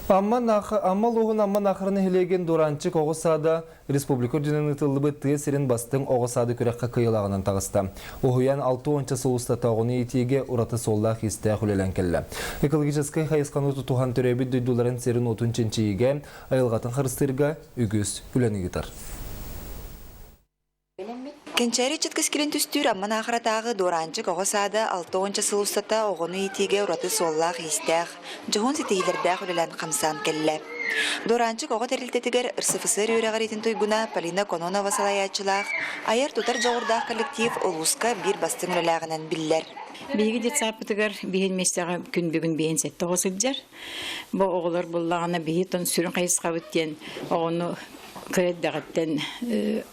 Амма Амма улууһун Амма Наахара нэһилиэгин Дуранчик оҕо саада республика үрдүнэн ыытыллыбыт тыа сирин бастыҥ оҕо саада күрэххэ кыайыылааҕынан таҕыста. Уһуйаан 60 сыл устата оҕону иитиигэ ураты суоллаах-иистээх үлэлээн кэллэ. Экологическай хайысханы тутуһан төрөөбүт дойдуларын сирин-уотун чинчийиигэ, айылҕатын харыстыырга үгүс үлэни ыытар. Кэнчээри ыччат кэскилин түстүүр Амма Наахаратааҕы Дуораанчык оҕо саада 60 сыл устата оҕону иитиигэ ураты суоллаах-иистээх, дьоһун ситиһиилэрдээх үлэлээн хамсаан кэллэ. Дуораанчык оҕо тэрилтэтигэр РСФСР үөрэҕириитин туйгуна Полина Кононова салайааччылаах айар-тутар дьоҕурдаах коллектив улууска биир бастыҥ үлэлээҕинэн биллэр. Биһиги детсадпытыгар биһин миэстэҕэ күн бүгүн биһин сэттэ оҕо сылдьар. Бу оҕолор буллаҕына биһи тон сүрүн хайысхабыт диэн оҕону Кыра эрдэҕиттэн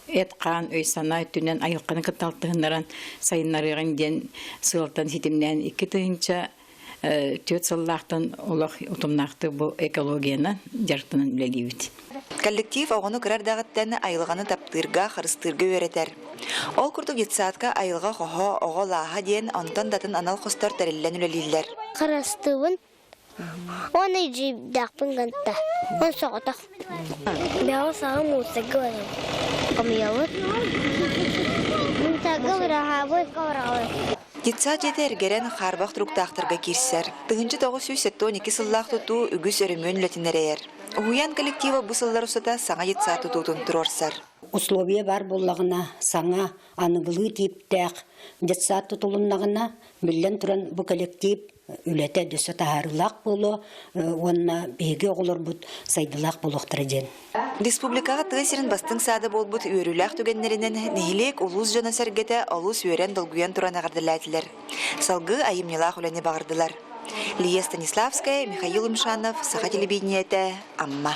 эт-хаан, өй-санаа өттүнэн айылҕаны кытта алтыһыннаран сайыннарыаҕыҥ диэн сыалтан ситимнээн 2004 сыллаахтан олох утумнаахтык бу экологиянан дьарыктанан үлэлиибит. Коллектив оҕону кыра эрдэҕиттэн айылҕаны таптыырга, харыстыырга үөрэтэр. Ол курдук детсадка айылҕа хоһо, оҕо лааһа диэн онтон да атын анал хостор тэриллэн үлэлииллэр. Харастыыбын Уонна дьиибдээхпин гынта. Он соҕотох. Бэҕэ саҕа муусайга барабыт. Хомуйабыт. Муусайга быраҕабыт. Детсад дьиэтэ эргэрэн хаарбах туруктаахтарга киирсэр. 1972 сыллаах тутуу үгүс өрөмүөн үлэтин эрэйэр. Уһуйаан коллектива бу сыллар устата саҥа детсад тутуутун туруорсар. Условия баар буоллаҕына, саҥа аныгылыы тииптээх детсад тутулуннаҕына, биллэн туран, бу коллектив үлэтэ өссө таһаарыылаах буолуо уонна биһиги оҕолорбут сайдыылаах буолуохтара диэн. Республикаҕа тыа сирин бастыҥ саада буолбут үөрүүлээх түгэннэринэн нэһилиэк улуус дьоно-сэргэтэ олус үөрэн-долгуйан туран эҕэрдэлээтилэр. Салгыы айымньылаах үлэни баҕардылар. Лия Станиславская, Михаил Умшанов, Саха телевидениетэ, Амма.